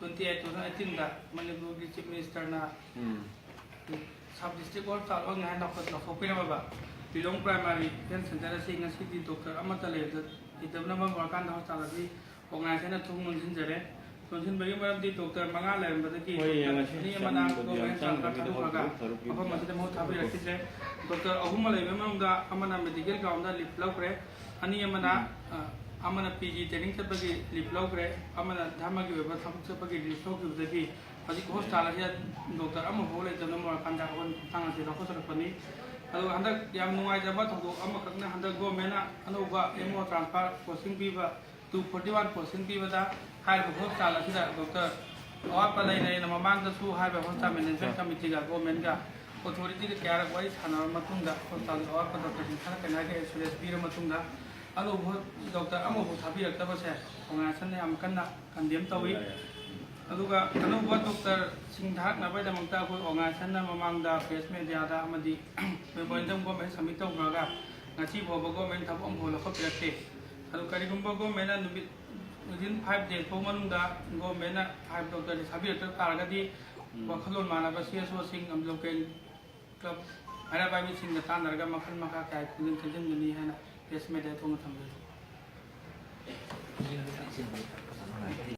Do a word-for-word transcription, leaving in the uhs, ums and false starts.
Twenty eight two thousand ꯑꯩꯠꯇꯤꯟꯗ ꯃꯅꯤꯄꯨꯔꯒꯤ chief ꯃꯤꯅꯤꯁꯇꯔꯅ ꯎꯝ꯫ Sub district hospital ꯑꯣꯏꯅꯉꯥꯏ ꯂꯧꯊꯣꯛ-, ꯂꯧꯊꯣꯛꯄꯤꯔꯝꯃꯕ ꯂꯤꯂꯣꯡ primary health centre ꯑꯁꯤ ꯉꯁꯤꯗꯤ ꯗꯣꯛꯇꯔ ꯑꯃꯠꯇ ꯂꯩꯔꯝꯗ-, ꯂꯩꯇꯕꯅ ꯃꯔꯝ ꯑꯣꯏꯔꯀꯥꯟꯗ ꯍꯣꯁꯄꯤꯇꯥꯜ ꯑꯁꯤ ꯑꯣꯔꯒꯅꯥꯏꯖꯦꯁꯟꯅ ꯊꯣꯡ ꯂꯣꯟꯁꯤꯟꯖꯔꯦ꯫ ꯂꯣꯟꯁꯤꯟꯕꯒꯤ ꯃꯔꯝꯗꯤ ꯗꯣꯛꯇꯔ ꯃꯉꯥ ꯂꯩꯔꯝꯕꯗꯒꯤ ꯍꯣꯏ, ꯗꯣꯛꯇꯔ ꯌꯦꯡꯉꯁꯤ꯫ ꯑꯅꯤ ꯑꯃꯅ ꯆꯪꯕꯗꯤ ꯌꯥꯝ ꯒꯣꯚꯔꯟꯃꯦꯟꯠ ꯁꯔꯀꯥꯔ ꯆꯪꯗ꯭ꯔꯕꯤꯗ ꯊꯥꯗꯣꯛꯈ꯭ꯔꯒ ꯍꯧꯖꯤꯛ ꯇꯔꯨꯛ ꯃꯐꯝ ꯄꯤꯕ ꯑꯁꯤꯗ ꯃꯍꯨꯠ ꯊꯥꯕꯤꯔꯛꯈꯤꯗ꯭ꯔꯦ꯫ ꯗꯣꯛꯇꯔ ꯑꯍꯨꯝ ꯑꯃ ꯂꯩꯕꯒꯤ ꯃꯅꯨꯡꯗ ꯑꯃꯅ ꯃꯦꯗꯤꯀꯦꯜ ꯒ꯭ꯔꯥꯎꯟꯗ ꯂꯤꯐ ꯂꯧꯈ꯭ꯔꯦ, ꯑꯅꯤ ꯑꯃꯅ, ꯎꯝ꯫ ꯑ, ꯑꯃꯅ ꯄꯤ ꯖꯤ ꯇ꯭ꯔꯦꯅꯤꯡ ꯆꯠꯄꯒꯤ ꯂꯤꯐ ꯂꯧꯈ꯭ꯔꯦ, ꯑꯃꯅ ꯙꯔꯃꯒꯤ ꯑꯣꯏꯕ ꯊꯕꯛ ꯆꯠꯄꯒꯤ ꯂꯤꯐ ꯂꯧꯈꯤꯕꯗꯒꯤ ꯍꯧꯖꯤꯛ ꯍꯣꯁꯄꯤꯇꯥꯜ ꯑꯁꯤꯗ ꯗꯣꯛꯇꯔ ꯑꯃꯐꯥꯎ ꯂꯩꯇꯕꯅ ꯃꯔꯝ ꯑꯣꯏꯔꯀꯥꯟꯗ ꯑꯩꯈꯣꯏꯅ ꯈꯣꯡꯊꯥꯡ ꯑꯁꯤ ꯂꯧꯈꯠꯆꯔꯛꯄꯅꯤ꯫ ꯑꯗꯨꯒ ꯍꯟꯗꯛ ꯌꯥꯝ ꯅꯨꯡꯉꯥꯏꯖꯕ ꯊꯧꯗꯣꯛ ꯑꯃꯈꯛꯅ ꯍꯟꯗꯛ ꯒꯣꯔꯃꯦꯟꯅ ꯑꯅꯧꯕ ꯑꯦꯝ ꯑꯣ ꯇ꯭ꯔꯥꯟꯁꯐꯔ ꯄꯣꯁꯇꯤꯡ ꯄꯤꯕ ꯇꯨ ꯐꯣꯔꯇꯤ ꯋꯥꯟ ꯄꯣꯁꯇꯤꯡ ꯄꯤꯕꯗ ꯍꯥꯏꯔꯤꯕ ꯍꯣꯁꯄꯤꯇꯥꯜ ꯑꯁꯤꯗ ꯗꯣꯛꯇꯔ ꯑꯋꯥꯠꯄ ꯂꯩꯔꯦꯅ ꯃꯃꯥꯡꯗꯁꯨ ꯍꯥꯏꯔꯤꯕ ꯍꯣꯁꯄꯤꯇꯥꯜ ꯃꯦꯅꯦꯖꯃꯦꯟꯠ ꯀꯃꯤꯇꯤꯒ ꯒꯣꯔꯃꯦꯟꯒ ꯑꯣꯊꯣꯔꯤꯇꯤꯒ ꯀꯌꯥꯔꯛ ꯋꯥꯔꯤ ꯁꯥꯟꯅꯔꯕ ꯃꯇꯨꯡꯗ ꯍꯣꯁꯄꯤꯇꯥꯜꯒꯤ ꯑꯋꯥꯠꯄ ꯗꯣꯛꯇꯔꯁꯤꯡ ꯈꯔ ꯀꯅꯥꯒꯤ ꯑꯦꯁꯨꯔꯦꯟꯁ ꯄꯤꯔꯕ ꯃꯇꯨꯡꯗ ꯑꯅꯧꯕ ꯗꯣꯛꯇꯔ ꯑꯃꯐꯥꯎ ꯊꯥꯕꯤꯔꯛꯇꯕꯁꯦ ꯑꯣꯔꯒꯅꯥꯏꯖꯦꯁꯟꯅ ꯌꯥꯝ ꯀꯟꯅ ꯀꯟꯗꯦꯝ ꯇꯧꯏ꯫ ꯑꯗꯨꯒ ꯑꯅꯧꯕ ꯗꯣꯛꯇꯔꯁꯤꯡ ꯊꯥꯔꯛꯅꯕꯒꯤꯗꯃꯛꯇ ꯑꯩꯈꯣꯏ ꯑꯣꯔꯒꯅꯥꯏꯖꯦꯁꯟꯅ ꯃꯃꯥꯡꯗ ꯄ꯭ꯔꯦꯁ ꯃꯦꯗꯤꯌꯥꯗ ꯑꯃꯗꯤ ꯃꯦꯃꯣꯔꯦꯟꯗꯝ ꯒꯣꯔꯃꯦꯟ ꯁꯕꯃꯤꯠ ꯇꯧꯈ꯭ꯔꯒ ꯉꯁꯤ ꯐꯥꯎꯕ ꯒꯣꯔꯃꯦꯟ ꯊꯕꯛ ꯑꯃꯐꯥꯎ ꯂꯧꯈꯠꯄꯤꯔꯛꯇꯦ꯫ ꯑꯗꯨ ꯀꯔꯤꯒꯨꯝꯕ ꯒꯣꯔꯃꯦꯟꯅ ꯅꯨꯃꯤꯠ within five days ꯐꯥꯎ ꯃꯅꯨꯡꯗ ꯒꯣꯔꯃꯦꯟꯅ ꯍꯥꯏꯔꯤꯕ ꯗꯣꯛꯇꯔꯁꯤ ꯊꯥꯕꯤꯔꯛꯇ ꯇꯥꯔꯒꯗꯤ ꯎꯝ꯫ ꯋꯥꯈꯜꯂꯣꯟ ꯃꯥꯟꯅꯕ ꯁꯤ ꯑꯦꯁ ꯑꯣꯁꯤꯡ ꯑꯃꯗꯤ ꯂꯣꯀꯦꯜ ꯀ꯭ꯂꯕ ꯍꯥꯏꯔꯕ ꯃꯤꯁꯤꯡꯒ ꯇꯥꯟꯅꯔꯒ ꯃꯈꯜ ꯃꯈꯥ ꯀꯌꯥꯒꯤ ꯈꯣꯡꯖꯪ ꯆꯪꯁꯤꯟꯒꯅꯤ ꯍꯥꯏꯅ ꯄ꯭ꯔꯦꯁ ꯃꯦꯗꯤꯌꯥ ꯊꯣꯡꯅ ꯊꯝꯖꯔꯤ꯫